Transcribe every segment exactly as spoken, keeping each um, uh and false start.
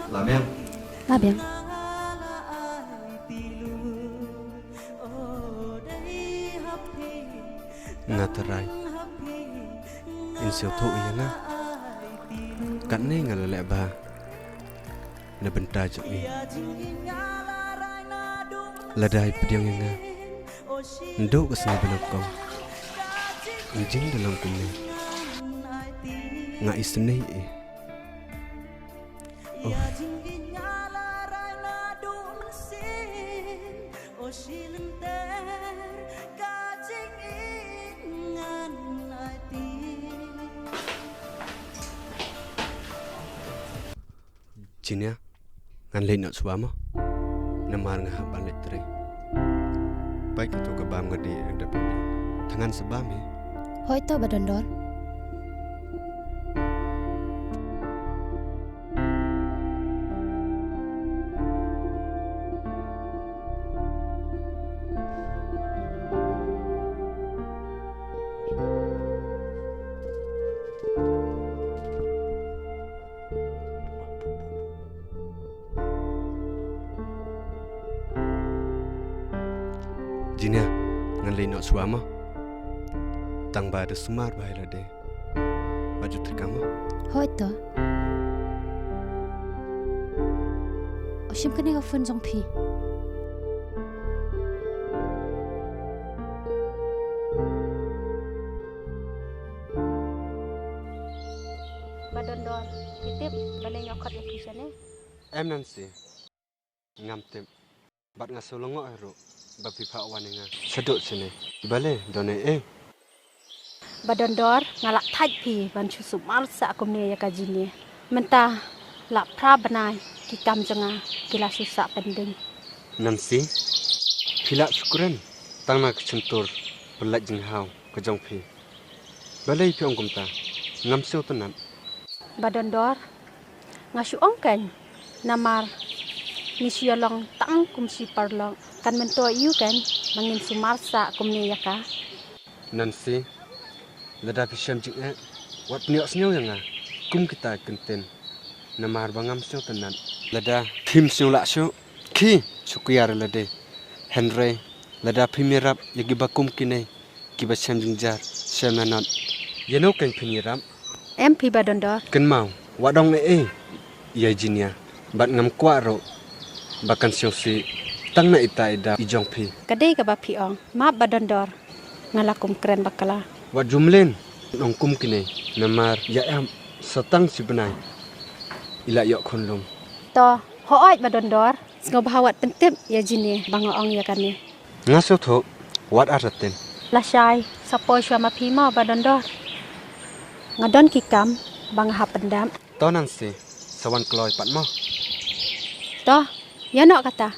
La biang. La biang. Nga tharai in sngewthuh ïa nga. Katne nga la leh bha na bynta jong i. Lada i pdiang ïa nga, ndu ka sngi ba nyngkong, in jingdalong kumne. Nga isynei i. Oh. Jinia, ngan leit noh shuwa mo. Namar nga hap ban leit trei. Peit kato ka bam ka dih da pynleit. Tang ngan sa bam hi. Hooid to Ba Dondor. Jinia, ngan leit noh shuwa mo. Tang ba da sumar bha ïa lade. Ba ju treikam mo. Hooid to. O shim kane ka phone jong phi. Ba Dondor, phi tip balei nga khot ïa phi shane? Em Nancy, ngam tip. Bad nga sngewlyngngoh hi ruh ba phi phah wan ïa nga shaduh shane. Balei, don ei ei? Ba Dondor, nga la thait phi ban shu sumar sah kumne ïa ka Jinia. Mynta la phra bnai ki kam jong nga ki la shu sah pending. Nancy, phi la shu kren tang na ka shyntur pynlait jinghaw ka jong phi. Balei phi ong kumta? Ngam sngewtynnat. Ba Dondor, nga shu ong kein, namar ngi shu ïalong tang kum shi paralok, kan myntoi aiu kein ba ngin sumar sah kumne ïa ka? Nancy, lada phi shem jingeh, wat pynïohsngew ïa nga kum kita ki ktien, namar ba ngam sngewtynnat. Lada phim sngew lah shuh, khie shu kiar ïa lade. Hynrei lada phim ïarap ïa kiba kum kine, kiba shem jingjar, shem lanot, ïano kein phin ïarap? Em phi Ba Dondor. Kynmaw, wat ong ei ei ïa i Jinia. Bad ngam kwah ruh ba kan sngewsih tang na ita i da i jong phi. Ka dei kaba phi ong. Map Ba Dondor. Nga la kum kren bakla. Wat ju mlien ong kum kine, namar ïa em sa tang shi bnai i la ïoh khunlung. To, hooid Ba Dondor. Sngewbha wat pyntip ïa Jinia ba nga ong ïa kane. Nga sngewthuh, wat artatien. Lashai, sa poi shuwa ma phi mo Ba Dondor. Nga don ki kam ba nga hap pyndap. To Nancy, sa wan kloi pat mo. To, ïa noh kata.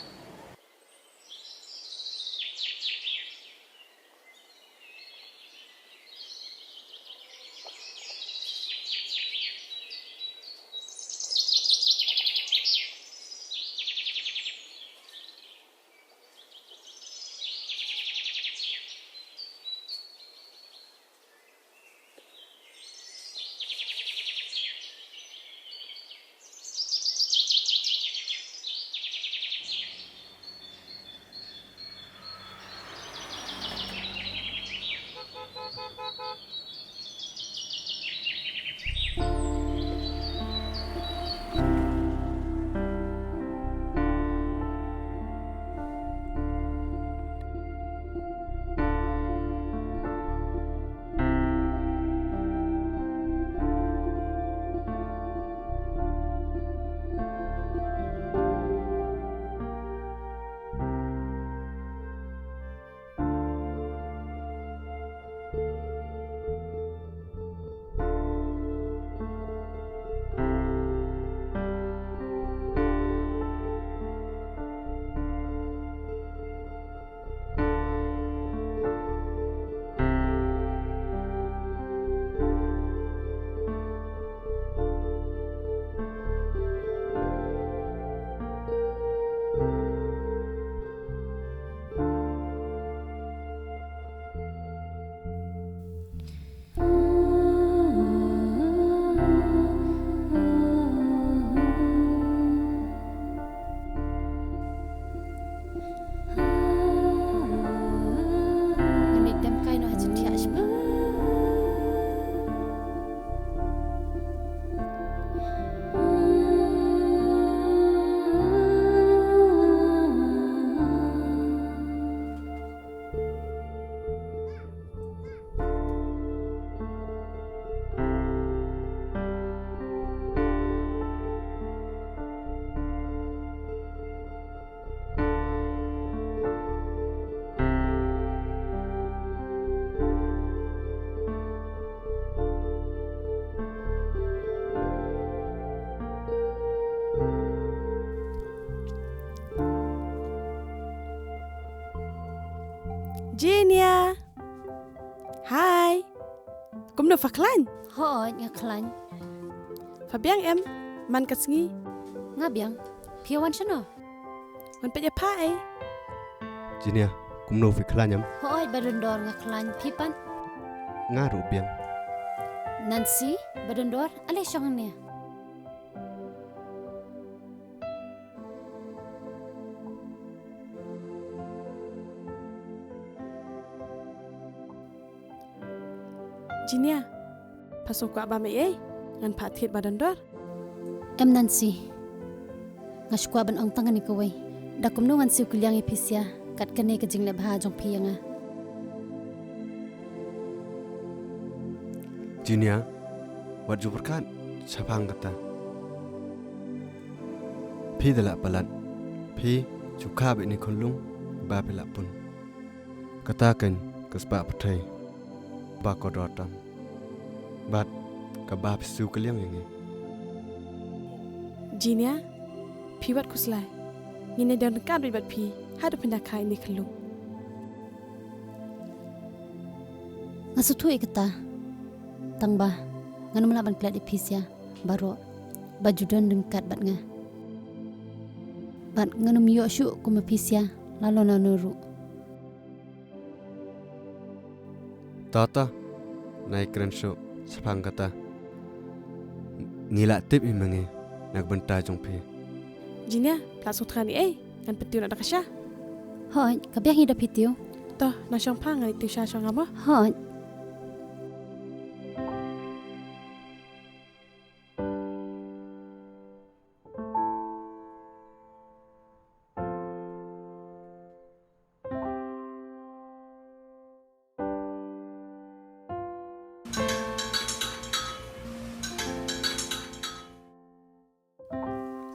Jinia. Hai. Kumno, pha khlaiñ? Hooid, nga khlaiñ. Pha biang em man ka sngi? Nga biang. Phi wan shano? Wan peit ïa pha ei. Jinia, kumno, phi khlaiñ em? Hooid, ba dondor nga khlaiñ. Phi pat? Nga ruh biang. Nancy, ba dondor, ale shong hangne. Jinia, pha sngewkwah bam ei ei? Ngan phah thied ba dondor. Em Nancy, nga sngewkwah ban ong tang kane kawei. Da kumno ngan siew kylliang ïa phi sha kat kane ka jingleh bha jong phi ïa nga? Jinia, wat ju pyrkhat shaphang kata. Phi da lah palat, phi ju kha beit ïa ine i khunlung ba phi lah pun. Kata keiñ ka spah pyrthei ba kordor tam bad kaba phi siew kylliang ïa ngi. Jinia, phi wat khuslai. Ngin ïadon ryngkat beit bad phi haduh phin da kha ïa ine i khunlung. Nga sngewthuh ïa kata. Tang ba ngan ym lah ban klet ïa phi sha baroh ba ju don ryngkat bad nga. Bad ngan ym ïoh shuh kum ma phi sha lano lano ruh. To to, nai kren shuh shaphang kata. Ngi lah tip hi ma ngi na ka bynta jong phi. Jinia, phi lah sngewthuh ei ei? Ngan pyntiew noh da ka sha. Hooid, ka biang hi da phi tiew. To, nang shong pha, ngan ïa tiew sha shuwa nga mo. Hooid.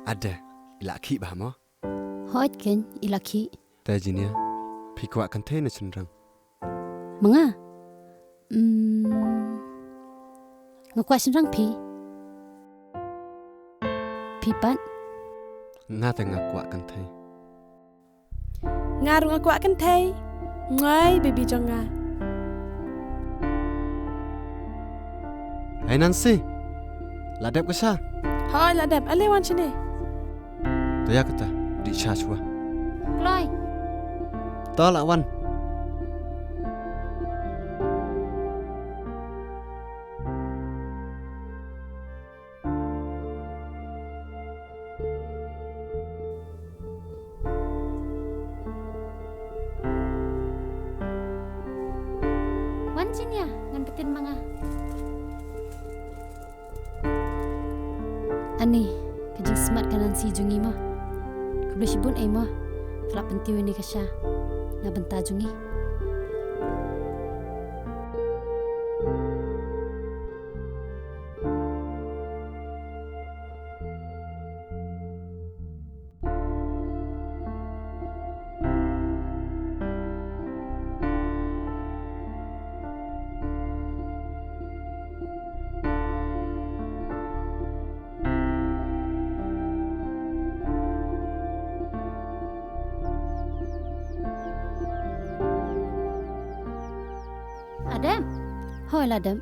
Ade, i la khih bha mo? Hooid keiñ, i la khih. Te Jinia, phi kwah kynthei ne shynrang? Ma nga? Hmm, nga kwah shynrang phi. Phi pat? Nga te nga kwah kynthei. Nga ruh nga kwah kynthei. Ngoi baby jong nga. Hai Nancy. La dep ka sha? Hooid la dep. Ale wan shane. To ïa kata, dih sha shuwa. Kloi. To la wan. Wan Jinia, ngan btin ma nga. Ani, ka jingsmat ka Nancy jong ngi mo. Khublei shibun ei mo. Ka la pyntiew ïa ine ka sha na bynta jong ngi. Adam. Hooid la dep.